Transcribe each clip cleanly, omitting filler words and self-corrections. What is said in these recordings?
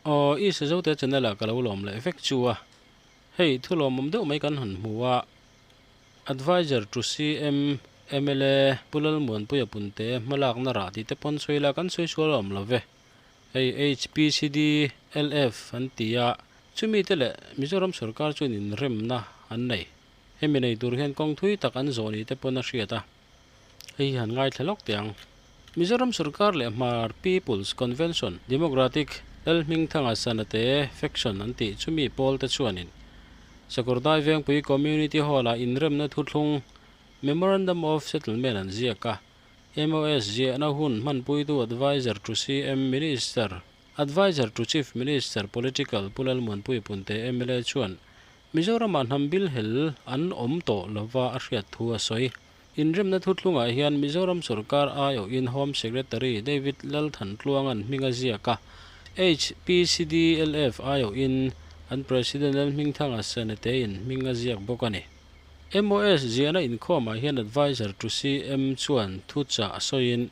Aw i Sazote channel ah ka lo lawm leh vek chu a. Hei thu lawmawm deuh mai kan han hmu a. Adviser to CM mla Pu Lalmuanpuia Punte hmalakna rah tih te pawn sawi la kan sawi sual a awm lo ve. Hei HPCD LF an ti a, chumi te leh Mizoram sorkar chuan inremna an nei. Hemi nei tur hian kawng thui tak an zawh ni te pawn a hriat a. Hei hi han ngaithla lawk teh ang. Mizoram sorkar leh Hmar People's Convention Democratic Lalhmingthanga Sanate Faction an tih chumi pawl te chuanin Sakawrdai Vengpui Community Hall-ah inremna thuthlung Memorandum of Settlement an ziak a. MOS ziahna hun hmanpuitu Adviser to CM Minister Adviser to Chief Minister Political Pu Lalmuanpui Punte mla chuan Mizoramah hnam bil hel an awm tawh lova a hriat thu a sawi. Inremna thuthlungah hian Mizoram sorkar aiawhin Home Secretary David Lalthantluanga'n hming a ziak a, HPCDLF aiawhin an President Lalhmingthanga Senatein hming a ziak bawk a ni. MOS ziahna inkhawmah hian Adviser to CM chuan thuchah a sawiin,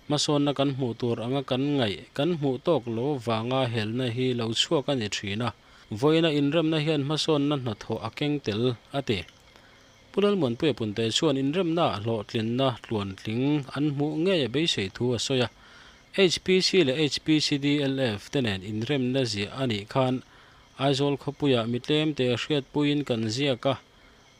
Hmasawnna kan hmuh tur anga kan ngaih kan hmuh tawk lo vanga helna hi lo chhuak a ni thin a, vawiina inremna hian hmasawnna hnathawh a keng tel, a ti. Pu Lalmuanpuia Punte chuan inremna ah hlawhtlinna tluantling an hmuh ngei a beisei thu a sawi a, HPC leh HPCDLF te nen inremna ziah a nih khan Aizawl khawpuiah mi tlemte hriatpuiin kan ziak a,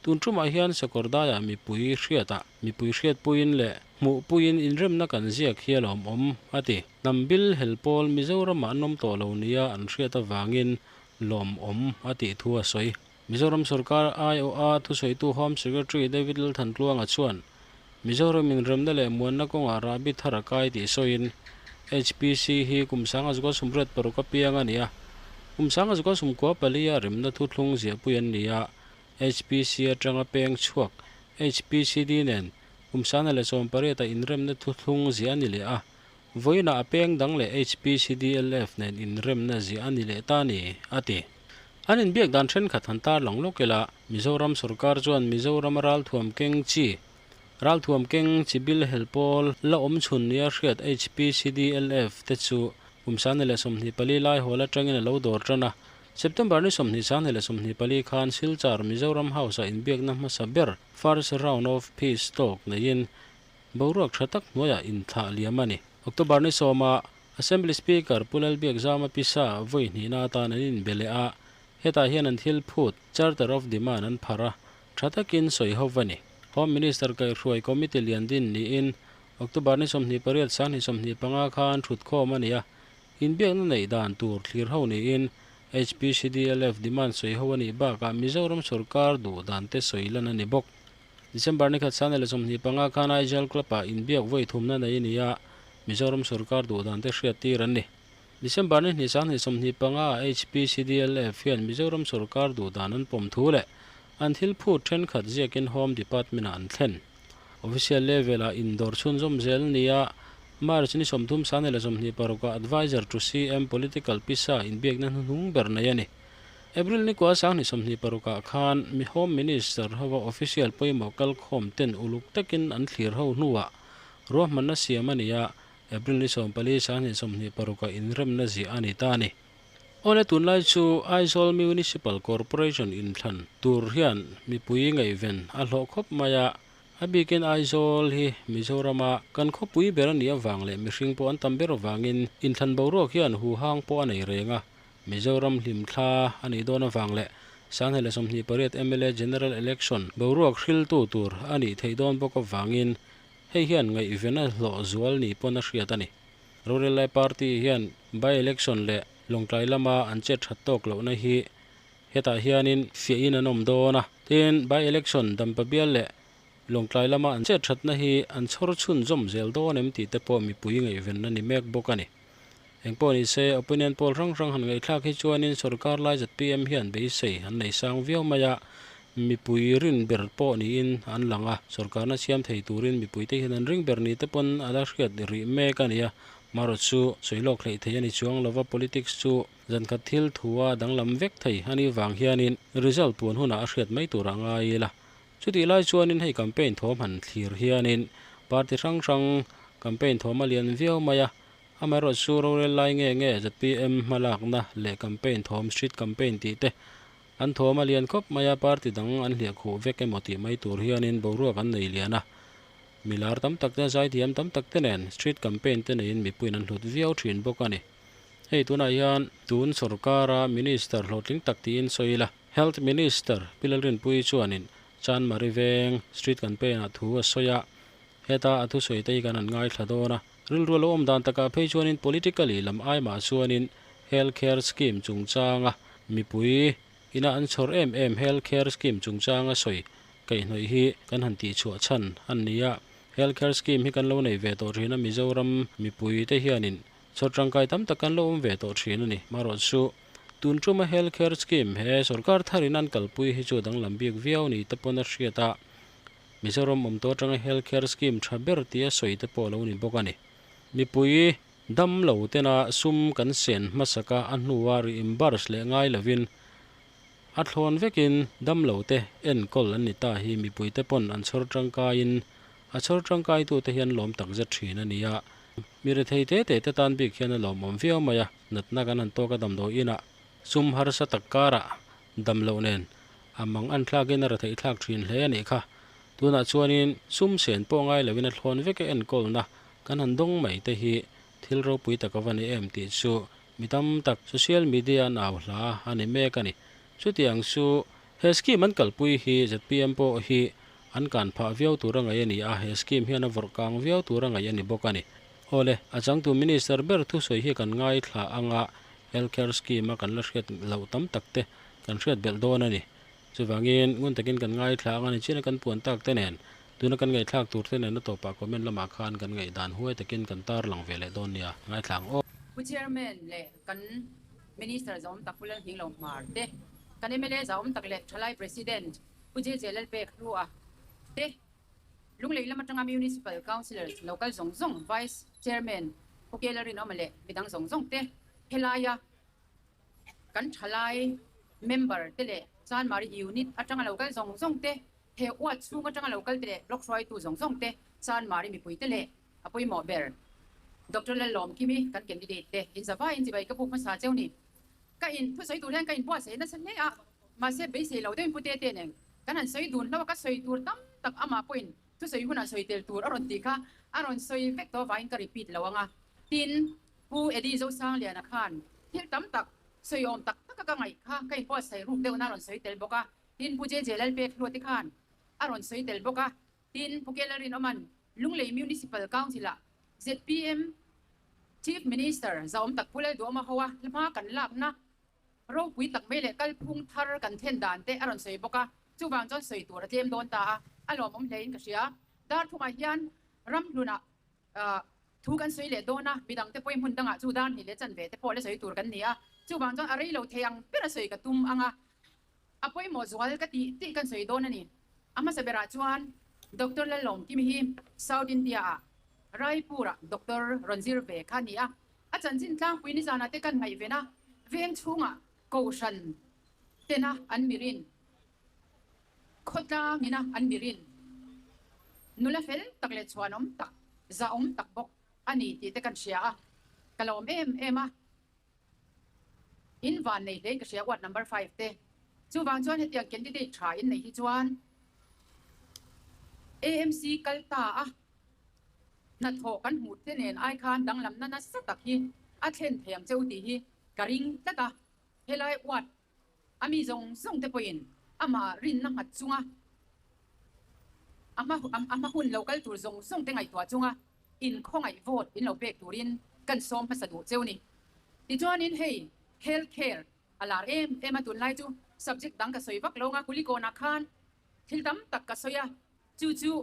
Tun tumah hian Sakawrdaiah mipui hriatah mipui hriatpuiin leh hmuhpuiin inremna kan ziak hi a lawmawm, a ti. Hnam bil hel pawl Mizoramah an awm tawh lo nia an hriat avangin lawmawm a tih thu a sawi. Mizoram sorkar IOA thusawitu Home Secretary David Lalthantluanga chuan Mizoram inremna leh muanna kawngah rahbi thar a kai tih sawiin HPC hi kum sanga zuka 86 apiang a ni a, kum sanga zuka 94 a remna thuthlung ziahpui an ni a, HPC atanga peng chhuak HPCD nen kum 2018 a inremna thuthlung ziah a ni leh a, vawiinah a peng dang leh HPCDLF nen inremna ziah a ni leh ta a ni, a ti. An inbiak dan thenkhat han tarlang lawk ila, Mizoram sorkar chuan Mizorama ralthuam keng chi ralthuam keng chi bil hel pawl la awm chhun nia hriat HPCDLF te chu kum 2024 lai hawl atangin a lo dawr tan a, September ni 20 2024 khan Silchar Mizoram House-ah inbiakna hmasa ber First Round of Peace Talk neiin boruak tha tak hnuaiah inthlah liam a ni. October ni sawma Assembly Speaker Pu Lalbiakzama Pisa vawi hnihna atan an inbe leh a, hetah hian an thil phut Charter of Demand an pharh a, tha takin sawi ho va ni. Home Minister kaihhruai Committee lian din niin October ni 28 2025 khan thutkhawm a ni a, Inbiakna neih dan tur thlir ho niin HPCDLF demand sawi ho a nih bakah Mizoram sorkar duh dan te sawi lan a ni bawk. December ni khat 2025 khan Aijal Club-ah inbiak vawi thumna nei a ni a, Mizoram sorkar duh dan te hriat tir an ni. December ni hnih 2025 ah HPCDLF hian Mizoram sorkar duh dan an pawm thu leh an thil phut thenkhat ziakin Home Department-ah an thlen. Official level-ah indawr chhunzawm zel a ni a, March ni 30 2026 ah Adviser to CM Political Pisa inbiakna hnuhnung ber nei a ni. April ni kua 2026 ah khan mi Home Minister hova official pawimawh kalkhawm ten uluk takin an thlir ho hnuah ruahmanna siam a ni a, April ni 14 2026 ah inremna ziah a ni ta a ni. Awle tunlai chu Aizawl Municipal Corporation inthlan tur hian mipui ngaihven a hlawh khawp mai a, a bikin Aizawl hi Mizorama kan khawpui ber a nih avang leh mihring pawh an tam ber avangin inthlan boruak hian huhang pawh a nei reng a, Mizoram hlimthla a nih dawn avang leh 2028 mla General Election boruak hriltu tur a nih theih dawn bawk avangin hei hian ngaihven a hlawh zual ni pawn a hriat a ni. Rorellai Party hian by-election leh Lawngtlai lama an chet that tawk lohna hi hetah hianin fiahin an awm dawn a. Tin, by-election Dampa bial leh Lawngtlai lama an chet thatna hi an chhawr chhunzawm zel dawn em tih te pawh mipui ngaihvenna ni mek bawk a ni. Engpawh ni se, opinion poll hrang hrang han ngaihthlak hi chuanin sorkar lai zpm hian beisei an nei sang viau mai a, mipui rin ber pawh niin an lang a, sorkarna siam thei turin mipuite hian an ring ber ni te pawn a la hriat rih mek a ni a, marawh chu sawi lawk hleih thei a ni chuang lova politics chu zankhat thil thua danglam vek thei a nih vang hianin result puan hunah a hriat mai tur a ngai ila. Chutih lai chuanin hei campaign thawm han thlir hianin party hrang hrang campaign thawm a lian viau mai a. Amaherawhchu rorel lai nge nge zpm hmalakna leh campaign thawm street campaign tih te an thawm a lian khawp mai a, party dang an hliah khuh vek emaw tih mai tur hianin boruak an nei lian a. Milar tam tak te, zaithiam tam tak te nen street campaign te neiin mipuiin an hlut viau thin bawk a ni. Hei tunah hian tun sorkara minister hlawhtling tak tiin sawi ila, Health Minister Pi Lalrinpuii chuanin Chanmari veng street campaign ah thu a sawi a, heta a thusawi te hi kan han ngaithla dawn a. Rilru a lo awm dan takah phei chuanin politically lam ai mah chuanin Health Care Scheme chungchanga mipui ina an chhawr em em Health Care Scheme chungchanga sawi kaihhnawih hi kan han tihchhuah chhan a ni a. Health Care Scheme hi kan lo nei ve tawh thin a, Mizoram mipui te hianin chhawr tangkai tam tak kan lo awm ve tawh thin a ni. Marawhchu tun tuma Health Care Scheme he sorkar tharin an kalpui hi chu danglam bik viau ni te pawn a hriat a. Mizoram awm tawh atanga Health Care Scheme tha ber tia sawi te pawh a lo ni bawk a ni. Mipui dam lo tena sum kan sen hmasak a, a hnua reimburse leh ngai lovin a thlawn vekin dam lo te enkawl an ni ta hi mipui te pawn an chhawr tangkaiin a chhawr tangkaitute hian lawm tak zet thin a ni a. Mi rethei te te te tan bik hian a lawmawm viau mai a, natna kan han tawk a damdawi inah sum harsa tak karah dam loh nen A mang an thlakin a retheih thlak thin hle a nih kha. Tunah chuanin sum sen pawh ngai loin a thlawn vek a enkawlna kan han dawng mai te hi thil ropui tak a va ni em tih chu mi tam tak social media an au hla a ni mek a ni. Chutiang chu he scheme an kalpui hi zpm pawh hi an kan phah viau tur a ngaih a ni a, he scheme hian a vawrh kang viau tur a ngaih a ni bawk a ni. Awle, a changtu Minister ber thusawi hi kan ngaithla anga Health Care Scheme a kan la hriat loh tam tak te kan hriat belh dawn a ni. Chuvangin, ngun takin kan ngaithla ang a ni chin a kan puan tak te nen, tuna kan ngaihthlak tur te nen a tawpah comment lamah khan kan ngaihdan huai takin kan tar lang ve leh dawn nia. Ngaithla ang aw. Pu Chairman leh kan Minister zahawm tak Pu Lalhminglo Hmar te, kan mla zahawm tak leh Thalai President Pu JJ Lalpek Hlua te, Lunglei lam atanga Municipal Councillors lo kal zawng zawng, Vice Chairman Pu Kela Rinawma leh midang zawng zawng te helaia kan thalai member te leh Chanmari Unit atanga lo kal zawng zawng te, he ward chhung atanga lo kal te leh Block hruaitu zawng zawng te, Chanmari mipui te leh a pawimawh ber Doctor Lalawmkimi kan candidate te in zavai in chibai ka buk hmasa cheu ni. Ka in thusawi tur hian ka inbuatsaih nasa hle a, mahse beisei lo deuhin Pute te nen kan han sawi dun hlauh a, ka sawi tur tam tak amah pawhin thusawi hunah sawi tel tur a rawn tih kha a rawn sawi vek tawh avangin ka repeat lo ang a. Tin, Pu Eddie Zosangliana khan thil tam tak sawi awm tak taka ka ngaih kha ka inbuatsaih ruk deuhna a rawn sawi tel bawk a. Tin, Pu JJ Lalpekhlua te khan a rawn sawi tel bawk a. Tin, Pu Kellalrinawman Lunglei Municipal Council-ah zpm Chief Minister zahawm tak Pu Lalduhawma hoa hma kan lakna ropui tak mai leh kalphung thar kan thlen dan te a rawn sawi bawk a, chuvang chuan sawi tur a tlem dawn ta a, a lawmawm hlein ka hria. Darthumah hian ramhlunah thu kan sawi leh dawn a, midangte pawhin hmun dangah chu dar hnih leh chanve te pawh la sawi tur kan ni a, chuvang chuan a rei lo thei ang ber a sawi ka tum ang a, a pawimawh zual ka tih tih kan sawi dawn a ni. A hmasa berah chuan Doctor Lalawmkimi hi South India-ah Raipur-ah doctor rawn zir ve kha a ni a, a chanchin tlangpui nizanah te kan ngaihven a, veng chhungah kohhran tena an mirin, khawtlangina an mirin, nula fel tak leh chhuanawm tak, zahawm tak bawk a ni tih te kan hria a, ka lawm em em a. In van nei hlein ka hria ward number 5 te. Chuvang chuan hetiang candidate tha in neih hi chuan AMC kal ta a hnathawh kan hmuh te nen ai khan danglamna nasa tak hi a thlen thei ang che u tih hi ka ring tlat a. Helai ward a mi zawng zawng te pawhin amah rinna nghat chunga a hma a hma hun lo kal tur zawng zawng te ngaihtuah chunga inkhawngaih vote in lo pek turin kan sawm hmasa duh cheu ni. Tichuanin hei health care a lar em em a tunlai chu subject dang ka sawi vak lo nga Kulikawnah khan thil tam tak ka sawi a, chu chu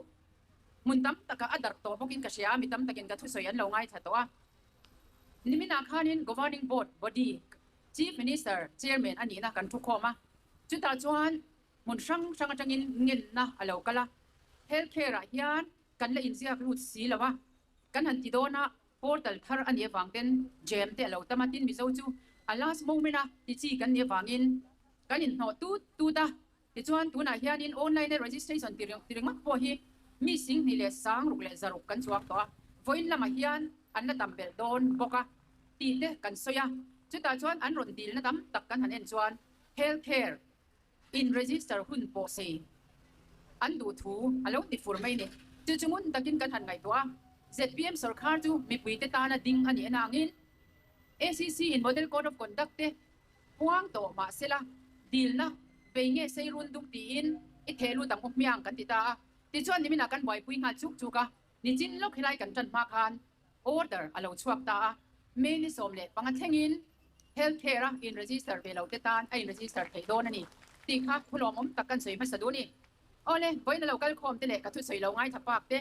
hmun tam takah a darh tawh bawkin ka hria a, mi tam takin ka thusawi an lo ngaithla tawh a. Niminah khanin Governing Board body Chief Minister Chairman a nihna kan thukhawm a, chutah chuan hmun hrang hrang atangin ngenna a lo kal a, health care ah hian kan la inziak lut si lo a, kan han ti dawn a, portal thar a nih avang ten jam te a lo tam a, tin Mizo chu a last moment a ti chi kan nih avangin kan inhnawh tut tut a, tichuan tunah hianin online a registration ti ringawt pawh hi mi 26,600 kan chuang tawh a, vawiin lamah hian. an la tam belh dawn bawk a tih te kan sawi a. Chutah chuan an rawn dilna tam tak kan han en chuan health care in register hun pawh sei an duh thu a lo ti fur mai ni. Chu chu ngun takin kan han ngaihtuah a, zpm sawrkhar chu mipuite tana ding a nih anangin ACC in Model Code of Conduct te Puang tawh mahsela, dilna vei nge sei run duk tiin i theh lut ang u hmiang kan ti ta a. Tichuan niminah kan buaipui nghal chuk chuk a, nichin lawk helai kan tan hma khan order a lo chhuak ta a. May ni 15 thlengin Health Care a in register ve lo te tan a in register theih dawn a ni tih kha khulawmawm tak kan sawi hmasa duh a ni. Awle, vawiin a lo kal khawm te leh ka thusawi lo ngaithla pak te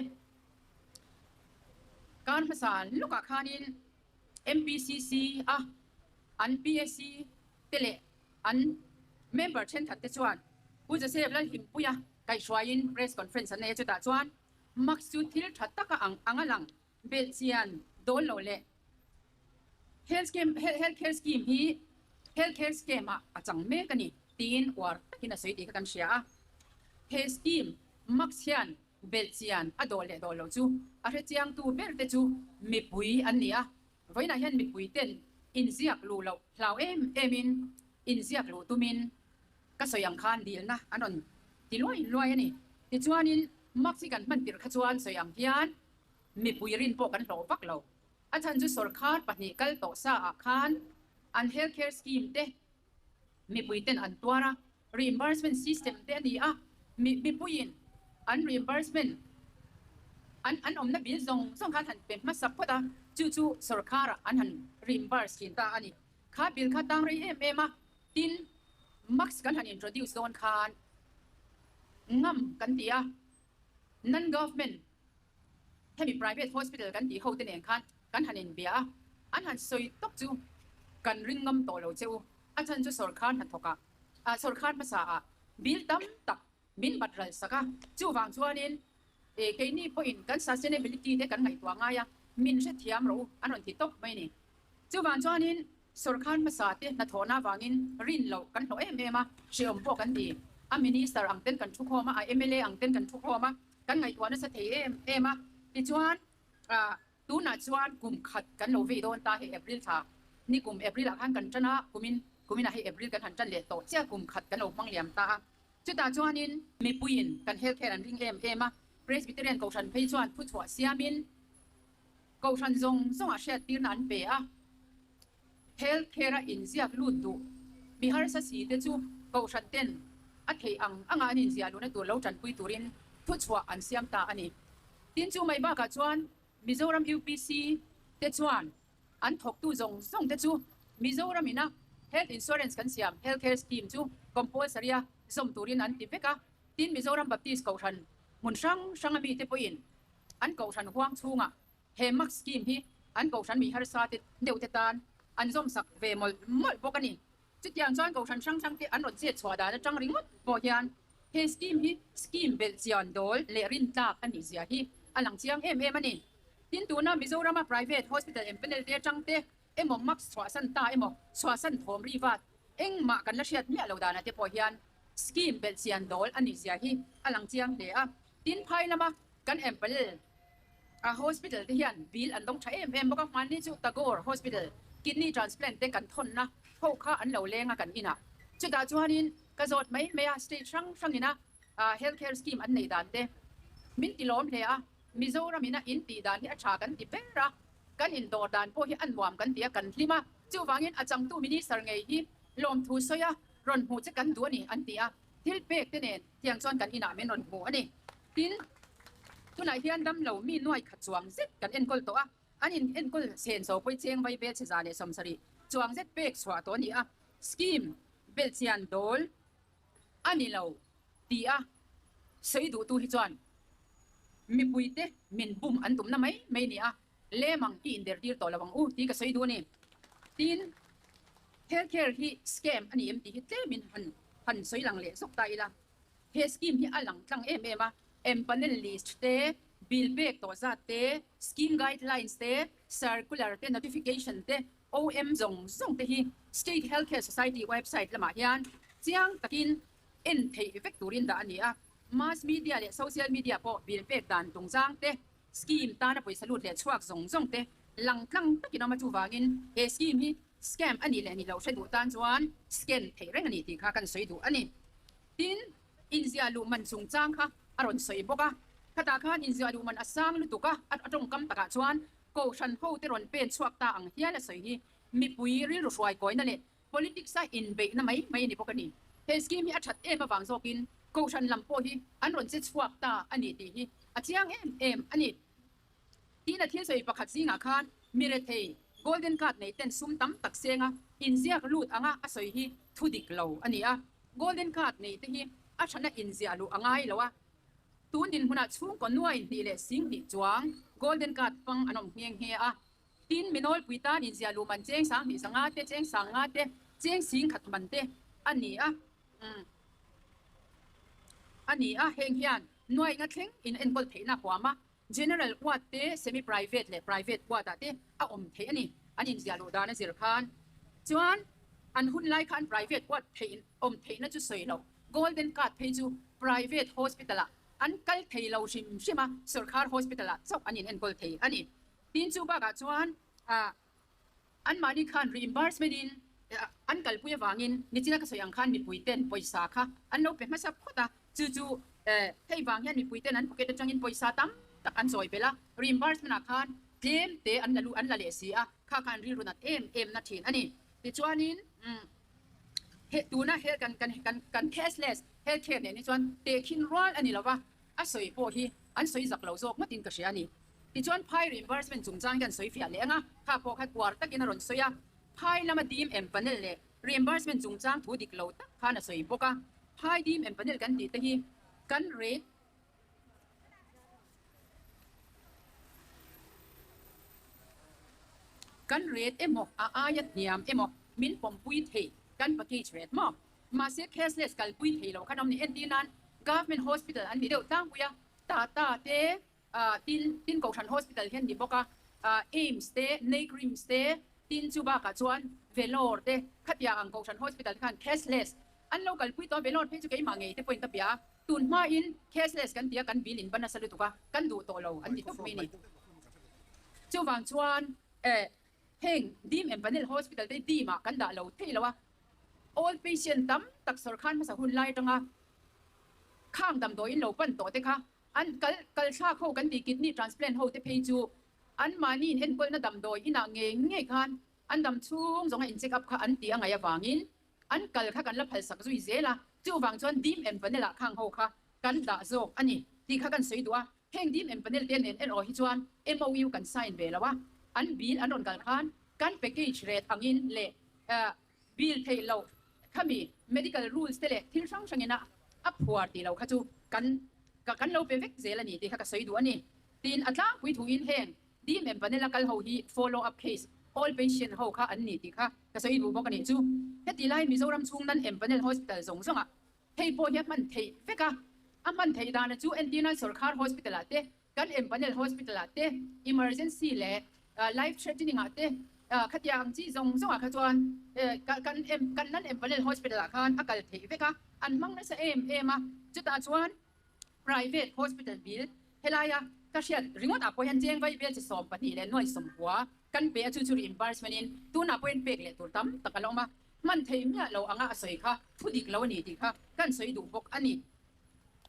kan hmasa lawkah khanin MPCC a an PAC te leh an member thenkhat te chuan Pu Joseph Lalhimpuia kaihhruaiin press conference an nei a, chutah chuan Max chu thil tha taka ang anga lang belhchian dawl lo leh health scheme health care scheme hi health care scheme ah a chang mek a ni tiin uar takin a sawi tih kha kan hria a. He scheme Max hian Belhchian a dawl leh dawl lo chu a hrechiangtu ber te chu mipui an ni a, vawiinah hian mipui ten inziak luh loh hlau em em in inziak luh tumin ka sawi ang khan dilna an rawn ti luai luai a ni. Tichuanin Max hi kan hman tirh kha chuan sawi ang hian mipui rin pawh kan hlawh vak lo. A chhan chu sawrkhar pahnih kal tawh sa ah khan an health care scheme te mipui ten an tuar a, reimbursement system te a ni a, mipuiin an reimbursement an an awmna bill zawng zawng khan han pe hmasa phawt a, chu chu sawrkharah an han reimburse thin ta a ni. Kha bill kha tang rei em em a, tin max kan han introduce dawn khan ngam kan ti a, non-government hemi private hospital kan tih ho te nen khan kan han inbia a, an han sawi tawp chu kan ring ngam tawh lo che u, a chhan chu sawrkhar hnathawk ah ah sawrkhar hmasa ah bill tam tak min bat ral sak a, chuvang chuanin eh keini pawhin kan sustainability te kan ngaihtuah ngai a, min hrethiam rawh u an rawn ti tawp mai a ni. Chuvang chuanin sawrkhar hmasa te hnathawhna avangin rin loh kan hlawh em em a, hrehawm pawh kan ti. A minister ang ten kan thukhawm a, a mla ang ten kan thukhawm a, kan ngaihtuah nasa thei em em a. Tichuan tunah chuan kum khat kan lo vei dawn ta hei April thla ni kum April ah khan kan tan a, kumin kuminah hei April kan han tan leh tawh chiah kum khat kan lo hmang liam ta a. Chutah chuanin mipuiin kan health care an ring em em a, Presbyterian Kohhran phei chuan thuchhuah siamin, Kohhran zawng zawngah hriattirna an pe a, Health Care-a inziak lut duh mi harsa si te chu Kohhran ten a theih ang anga an inziah luhna tur lo tanpui turin thuchhuah an siam ta a ni. Tin chu mai bakah chuan Mizoram UPC te chuan an thawktu zawng zawng te chu Mizoram ina Health Insurance kan siam Health Care Scheme chu compulsory-a zawm turin an ti vek a, tin Mizoram Baptist Kohhran hmun hrang hranga mite pawhin An kohhran huang chhungah he Max scheme hi an kohhran mi harsa te deuh te tan an zawmsak ve mawlh mawlh bawk a ni. Chutiang chuan kohhran hrang hrang te an rawn chet chhuah dan atang ringawt pawh hian he scheme hi scheme belh chian dawl leh rintlak a nih zia hi a lang chiang em em a ni. Tin tuna Mizorama private hospital empanel te atang te emaw Max chhuahsan ta emaw chhuahsan thawm ri vat engmah kan la hriat miah lo danah te pawh hian scheme belh chian dawl a nih zia hi a lang chiang hle a. Tin phai lama kan empal a hospital te hian bill an dawng tha em em bawk a, hmanni chu Tagore Hospital kidney transplant te kan thawnna ho kha an lo leng a kan inah. Chutah chuanin ka zawt mai mai a state hrang hrangin a health care scheme an neih dan te min ti lawm hle a, Mizoram ina in tih dan hi a tha kan ti ber a, kan indawr dan pawh hi a nuam kan ti a kan hlim a, chuvangin a changtu minister ngei hi lawmthu sawi a rawn hmuh che kan duh a ni an ti a. Thil pek te nen tiang chuan kan inah min rawn hmu a ni. Tin, tunah hian damlo mi nuai khat chuang zet kan enkawl tawh a, an in enkawl chhen zo pawi cheng vai vel chhe 170 chuang zet pek chhuah tawh a ni a, scheme belhchian dawl a ni lo ti a sawi duhtu hi chuan mipuite min bum an tumna mai mai a ni a. Lem ang i indertir tawh lo ang u tih ka sawi duh a ni. Tin, health care hi scam a ni em tih hi tlemin han han sawi lang leh zawk ta ila. He scheme hi a lang tlang em em a, empanel list te, bill pek tawh zat te, scheme guidelines te, circular te, notification te, OM zawng zawng te hi State Health Care Society website lamah hian chiang takin en theih vek turin dah a ni a. Mass media leh social media pawh bill pek dan tungchang te, Scheme tana pawisa lut leh chhuak zawng zawng te Lang tlang takin awm a chuvangin he scheme hi scam a nih leh nih loh hre duh tan chuan scan theih reng a ni tih kha kan sawi duh a ni. Tin, inziah luh man chungchang kha a rawn sawi bawk a, khatah khan inziah luh man a sang lutuk a, a tawngkam takah chuan Kohhran hote rawn pen chhuak ta ang hial a sawi hi mipui rilru hruai kawina leh politics a inbeihna mai mai a ni bawk a ni. He scheme hi a that em avang zawkin Kohhran lam pawh hi an rawn che chhuak ta a ni tih hi a chiang em em a ni. Tiin a thil sawi pakhat zingah khan mi rethei Golden Card nei ten sum tam tak senga inziak lut anga a sawi hi thu dik lo a ni a. Golden Card nei te hi a thana inziah luh a ngai lo a. Tun dinhmunah chhungkaw nuai hnih leh sing hnih chuang Golden Card hmang an awm nghe nghe a. Tin, mi nawlpui tan inziah luh man cheng sang hnih zanga te, cheng sang nga te, cheng sing khat man te a ni a. A ni a, heng hian nuai nga thleng in enkawl theihna huam a. General ward te, semi private leh private ward ah te a awm theih a ni. An inziah luh dan a zir khan chuan an hun lai khan private ward theih awm theihna chu sawi lo. Golden card phei chu private hospital ah an kal thei lo hrim hrim a, sorkar hospital ah chauh an in enkawl thei a ni. Tin chu bakah chuan ah Anmahni khan reimbursement in an kalpui avangin nichina ka sawi ang khan mipui ten pawisa kha an lo pe hmasa phawt a, chu chu hei vang hian mipui ten an pocket atangin pawisa tam tak an chawi belh a, reimbursement ah khan tlem te an la luh an la leh si a, kha khan rilru nat em em na thin a ni. Tichuanin he tuna he kan kan kan kan cashless health care nen hi chuan tehkhin rual a ni lo va, a sawi pawh hi an sawi zak lo zawk ngawtin ka hria a ni. Tichuan phai reimbursement chungchang hian sawi fiah leh ang a, kha pawh kha kuar takin a rawn sawi a. Phai lama dim em panel leh reimbursement chungchang thu dik lo tak khan a sawi bawk a. Phai dim em panel kan tih te hi kan rate kan rate emaw a aia hniam emaw min pawmpui thei kan package rate maw? Mahse cashless kalpui thei lo khan awm ni entir nan government hospital an ni deuh tlangpui a, Tata te Tin, tin Kohhran Hospital hian ni bawk a, AIIMS te, NEIGRIHMS te, tin chu bakah chuan Vellore te, khatia ang Kohhran Hospital te khan cashless an lo kalpui tawh a, Vellore phei chu keimah ngei te pawhin ka bia a, tun hmain cashless kan ti a, kan bill in ban nasa lutuk a, kan duh tawh lo an ti tawp mai a ni. Chuvang chuan heng Dim Empanel Hospital te dim ah kan dah lo thei lo a, old patient tam tak sawrkhan hmasa hun lai atanga khang damdawiin lo pan tawh te kha An kal kal thlak ho kan tih kidney transplant ho te phei chu an mahni in enkawlna damdawi inah ngei ngei khan an dam chhung zawnga in check up kha an tih a ngaih avangin an kal kha kan la phalsak zui zel a, chuvang chuan dim empanel ah khang ho kha kan dah zawk a ni tih kha kan sawi duh a, heng dim empanel te nen erawh hi chuan MOU kan sign ve lo a, an bill an rawn kal khan kan package rate angin leh bill theih loh khami medical rules te leh thil hrang hrangin a a phuar tih lo kha chu kan kan lo pe vek zel a ni tih kha ka sawi duh a ni. Tin, a tlangpui thuin heng dim em panel a kal ho hi follow up case all patient ho kha an ni tih kha ka sawi duh bawk a nih chu. Heti lai Mizoram chhung nan em panel hospital zawng zawngah hei pawh hi a hman theih vek a, a hman theih dana chu entir nan sawrkhar hospital ah te Kan empanel hospital ah te emergency leh life threatening ah te khatia ang chi zawng zawng ah kha chuan kan kan nan empanel hospital ah khan a kal theih vek a, an hmang nasa em em a, chutah chuan private hospital bill helaia ka hriat ringawt ah pawh hian cheng vai vel chi 12 leh nuai sawmkua kan pe a, chu chu reimbursement in tunah pawh hian pek leh tur tam tak a la awm a, hman theih miah lo anga a sawi kha thu dik lo a ni tih kha kan sawi duh bawk a ni.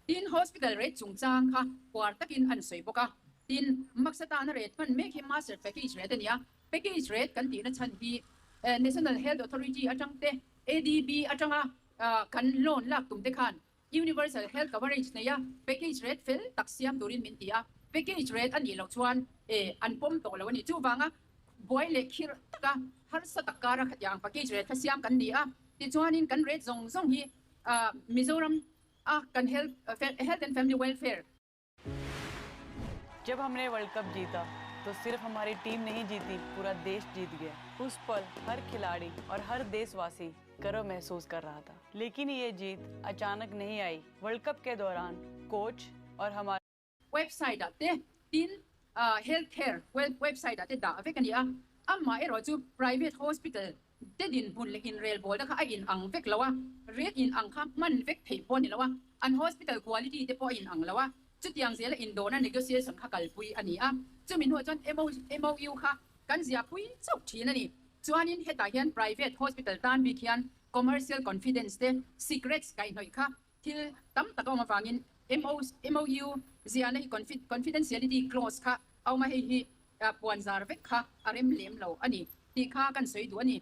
Tin, hospital rate chungchang kha puar takin an sawi bawk a. Tin, Maksatana rate hman mek hi master package rate a ni a. Package rate kan tihna chhan hi National Health Authority atang te, ADB atanga kan loan lak tum te khan Universal Health Coverage neia package rate fel tak siam turin min ti a. Package rate a nih loh chuan an pawm tawh lo a ni. Chuvanga buai leh khirh taka harsa tak kara khatiang package rate kha siam kan ni a. Tichuanin kan rate zawng zawng hi Mizoram a kan health health and family welfare. जब हमने world cup जीता तो सिर्फ हमारी team नहीं जीती पूरा देश जीत गया उस पल हर खिलाड़ी और हर देशवासी गर्व महसूस कर रहा था लेकिन ये जीत अचानक नहीं आई वर्ल्ड कप के दौरान कोच और हमारे Website ah te tin health care website ah te dah vek a ni a, amaherawh chu private hospital te dinhmun leh inrelbawlna kha a in ang vek lo a, rate in ang kha hman vek theih pawh a ni lo a, an hospital quality te pawh a in ang lo a, chutiang zela indawhna negotiation kha kalpui a ni a, chumi hnuah chuan MOU kha. kan ziah pui chauh thin a ni. Chuanin hetah hian private hospital tan bik hian commercial confidence te secrets kaihhnawih kha thil tam tak a awm avangin MOU ziahna hi confidentiality clause kha a awm a, hei hi puan zar vek kha a rem lem lo a ni tih kha kan sawi duh a ni.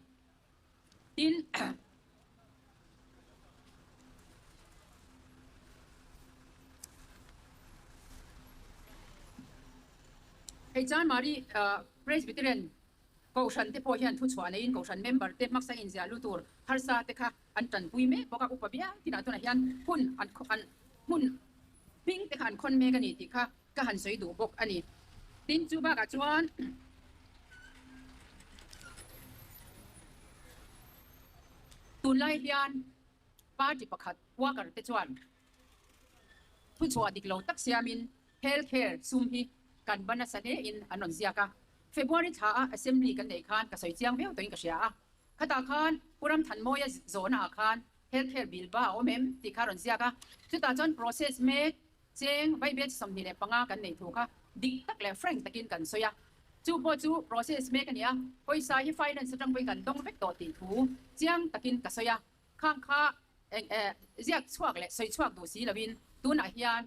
Tin, hei Chanmari Presbyterian Kohhran te pawh hian thuchhuah neiin Kohhran member te hmaksa inziah lu tur harsa te kha an tanpui mek bawk a, upa bial tinah tunah hian hun an an hmun hming te kha an khawn mek a ni tih kha ka han sawi duh bawk a ni. Tin, chu bakah chuan tunlai hian party pakhat worker te chuan thuchhuah dik lo tak siamin health care sum hi kan ba nasa hle in an rawn ziak a. February thla a assembly kan neih khan ka sawi chiang viau tawhin ka hria a. Khatah khan Pu Ramthanmawia zawhna ah khan health care bill ba a awm em tih kha a rawn ziak a. Chutah chuan process mek cheng vaibel 25 kan neih thu kha dik tak leh frank takin kan sawi a. Chu pawh chu process mek a ni a, pawisa hi finance atang pawhin kan dawng vek tawh tih thu chiang takin ka sawi a. Khang kha eng eh ziak chhuak leh sawi chhuak duh si loin tunah hian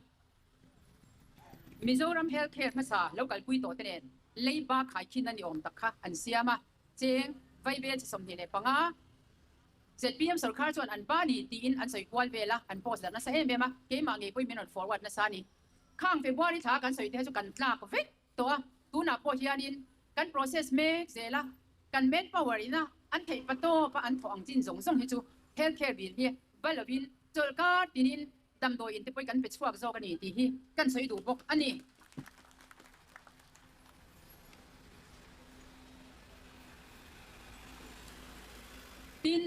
Mizoram Health Care hmasa lo kalpui tawh te nen leiba khaikhin a ni awm tak kha an siam a, cheng vaibel chi 25 zpm sorkar chuan an ba ni tiin an sawi kual vel a, an post darh nasa em em a, keimah ngei pawhin min rawn forward nasa a ni. Khang February thla kan sawi te chu kan tlak vek tawh a, tunah pawh hianin kan process mek zel a, kan manpower ina an theih pa tawp a an thawh ang chin zawng zawng hi chu health care bill hi va lovin chawlhkar tinin damdawi in te pawhin kan pe chhuak zawk a ni tih hi kan sawi duh bawk a ni. Tin,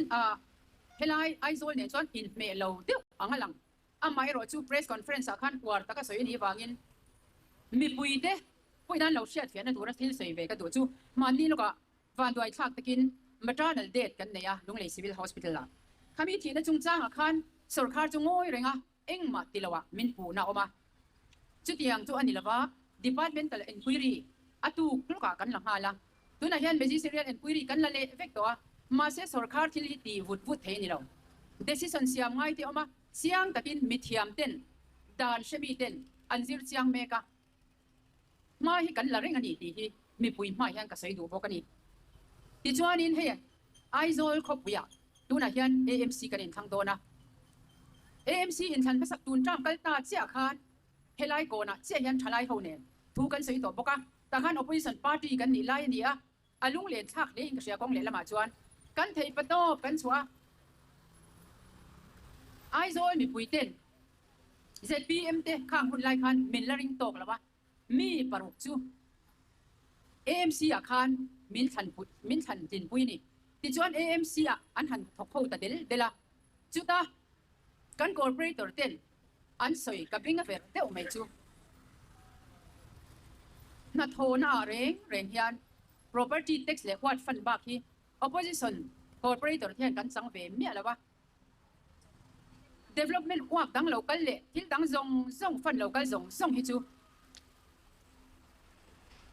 helai Aizawl nen chuan inhmeh lo deuh ang a lang. Amaherawhchu press conference ah khan uar taka sawi a nih vangin mipuite pawhin an lo hriat fiahna tura thil sawi ve ka duh chu mahni lawkah vanduai thlak takin maternal death kan nei a Lunglei Civil Hospital ah. Khami thihna chungchangah khan sawrkhar chu ngawi reng a, engmah ti loah min puhna a awm a. Chutiang chu a ni lova, departmental enquiry a tuk lawkah kan la nghal a. Tunah hian magisterial enquiry kan la leh vek tawh a, mahse sawrkhar thil hi ti vut vut thei a ni lo. Decision siam ngai te awm a, chiang takin mithiam ten, dan hre mi ten an zir chiang mek a. Hma hi kan la reng a ni tih hi mipui hmaah hian ka sawi duh bawk a ni. Tichuanin hei Aizawl khawpuiah tunah hian AMC kan inthlang dawn a. AMC inthlan hmasak tun term kal ta chiah khan helai kawnah chiah hian thalai ho nen thu kan sawi tawh bawk a. Tah khan opposition party kan nih lai a ni a, a lunglen thlak hle in ka hria kawng lehlamah chuan kan theih pa tawp kan chhuah a. Aizawl mipui ten zpm te khang hun lai khan min la ring tawk lo a, mi paruk chu AMC ah khan min thlan pui min thlan tlin pui a ni. Tichuan AMC ah an han thawk ho ta del del a, chuta kan corporator ten an sawi ka beng a ver deuh mai chu hnathawhna ah reng reng hian property tax leh ward fund bak hi opposition corporator te hian kan chang ve miah lo a. Development uak dang lo kal leh thil dang zawng zawng fund lo kal zawng zawng hi chu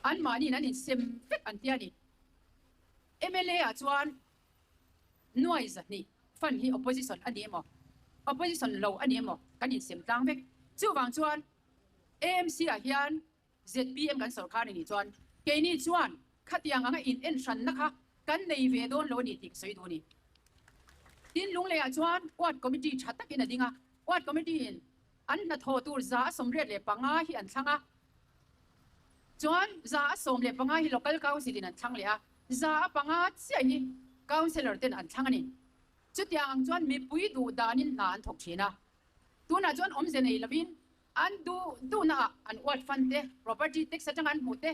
anmahniin an insem vek an tia ni. Mla ah chuan nuai zahnih fund hi opposition a ni emaw opposition lo a ni emaw kan insem tlang vek. Chuvang chuan AMC ah hian zpm kan sorkar ni nih chuan keini chuan khatiang anga in en hranna kha kan nei ve dawn lo a ni tih ka sawi duh a ni. Tin, Lungleiah chuan Ward Committee tha takin a ding a, Ward Committee in an hnathawh tur 185 hi an thlang a, chuan 115 hi Local Council in an thlang leh a, 105 chiah hi Councillor ten an thlang a ni. Chutiang ang chuan mipui duh danin hna an thawk thin a, tunah chuan awmze nei lovin An duh duhna ah an ward fund te, property tax atanga an hmuh te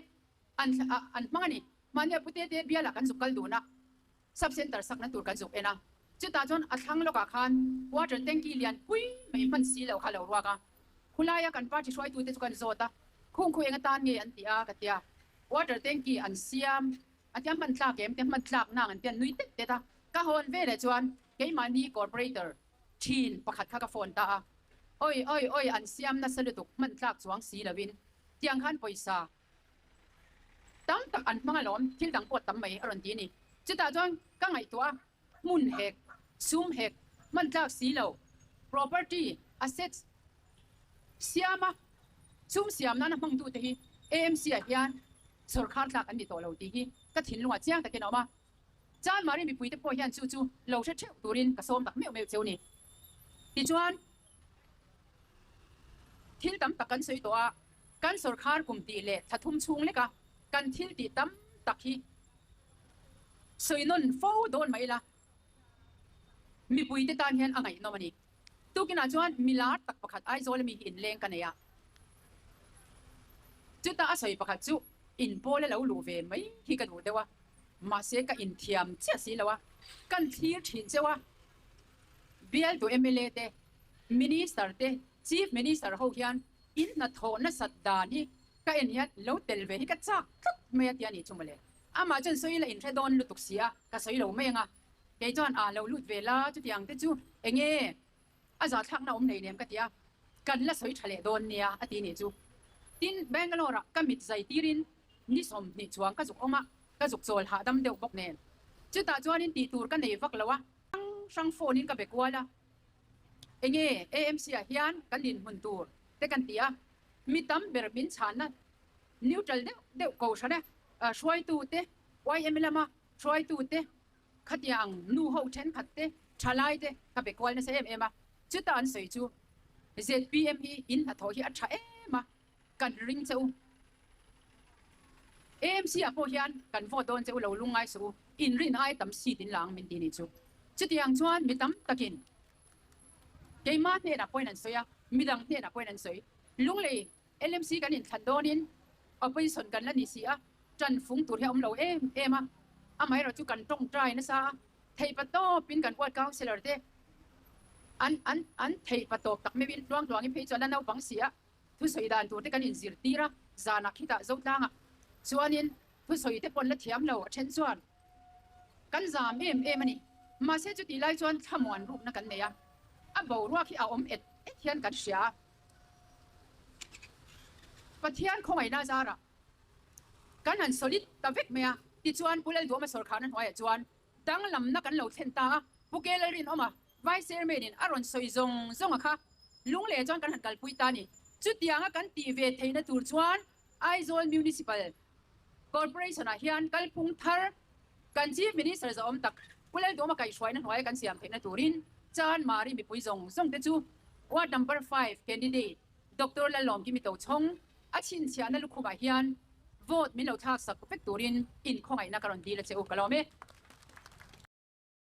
an an hmang a ni. Mahni a pute te bialah kan zuk kal dun a, sub center sakna tur kan zuk en a. Chutah chuan a thlang lawkah khan water tanky lian pui mai hman si lo kha a lo ruak a. Khulaia kan party hruaitute chu kan zawt a, khung khu eng atan nge an ti a ka ti a. Water tanky an siam a tia hman tlak em tia hman tlak nang an tia nui tet tet a. Ka hawn veleh chuan keimahni corporator Thin pakhat kha ka phone ta a, Oi oi oi an siam nasa lutuk hman tlak chuang si loin tiang khan pawisa Tam tak an hmang alawm, thil dang pawh tam mai a rawn ti a ni. Chutah chuan ka ngaihtuah a, hmun hek, sum hek, hman tlak si lo, property, assets, siam a, sum siam nana hmangtute hi AMC ah hian sawrkhar tlak an ni tawh lo tih hi ka thinlungah chiang takin a awm a. Chanmari mipuite pawh hian chu chu lo hre theuh turin ka sawm tak meuh meuh cheu ni. Tichuan, thil tam tak kan sawi tawh a, kan sawrkhar kum tih leh thla thum chhung leka kan thil tih tam tak hi sawi nawn fo dawn mai ila, mipuite tan hian a ngaihnawm a ni. Tukinah chuan milar tak pakhat Aizawl ami hi inleng ka nei a, chutah a sawi pakhat chu inpawl a lo luh ve mai hi ka duh deuh a, mahse ka inthiam chiah si lo a, kan thlir thin cheu a, bialtu mla te, Minister te, Chief Minister ho hian in hnathawh nasat dan hi ka en hian lo tel ve hi ka chak tlat mai a tia ni chu mawle. Amah chuan sawi la inhre dawn lutuk si a, ka sawi lo mai ang a. Kei chuan a lo lut ve la chutiang te chu enge a zahthlakna awm nei nem ka ti a, kan la sawi tha leh dawn nia a ti nih chu. Tin, Bangalore ah ka mit zai tirin ni 20 chuang ka zuk awm a, ka zuk chawl hahdam deuh bawk nen. Chutah chuanin tih tur ka nei vak lo a, hrang hrang phone in ka be kual a, enge AMC ah hian kan inhmun tur te kan ti a, mi tam ber min chhanna neutral deuh deuh kohhran e, hruaitu te, YM lama hruaitu te, Khatiang nu ho thenkhat te, thalai te ka be kual nasa em em a, chuta an sawi chu zpm hi in hnathawh hi a tha em a, kan ring che u. AMC ah pawh hian kan vote dawn che u lo lungngai suh u, in rin ai tam seat in la ang min ti nih chu. Chutiang chuan mi tam takin keimah hnenah pawhin an sawi a, midang hnenah pawhin an sawi. Lunglei LMC kan inthlan dawnin opposition kan la ni si a, ṭan fung tur hi a awm lo em em a, amaherawh chu kan tawngtai nasa a, theihpa tawpin kan ward councillor te an an an theihpa tawp tak meuhin tluang tluangin phei chuan a naupang si a, thusawi dan tur te kan inzirtir a, zanah khitah Zotlangah chuanin thusawi te pawn la thiam lo a then chuan kan zam em em a ni. Mahse chutih lai chuan thlamuan rukna kan nei a, a boruak hi a awm et et hian kan hria a. Pathian khawngaihna zarah kan han solid ta vek mai a, tichuan Pu Lalduhawma sawrkharna hnuaiah chuan danglamna kan lo thlen ta a, Pu Ke Lalrinawma Vice Chairman in a rawn sawi zawng zawng a kha lungleh chuan kan han kalpui ta a ni. Chutianga kan tih ve theihna tur chuan Aizawl Municipal Corporation ah hian kalphung thar kan Chief Minister zahawm tak Pu Lalduhawma kaihhruaina hnuaia kan siam theihna turin Chanmari mipui zawng zawng te chu Ward Number 5 Candidate Doctor Lalawmkimi Tochhawng a chhinchhiahna lukhumah hian vote min lo thlak sak vek turin inkhawngaihna ka rawn dil a che u ka lawm e.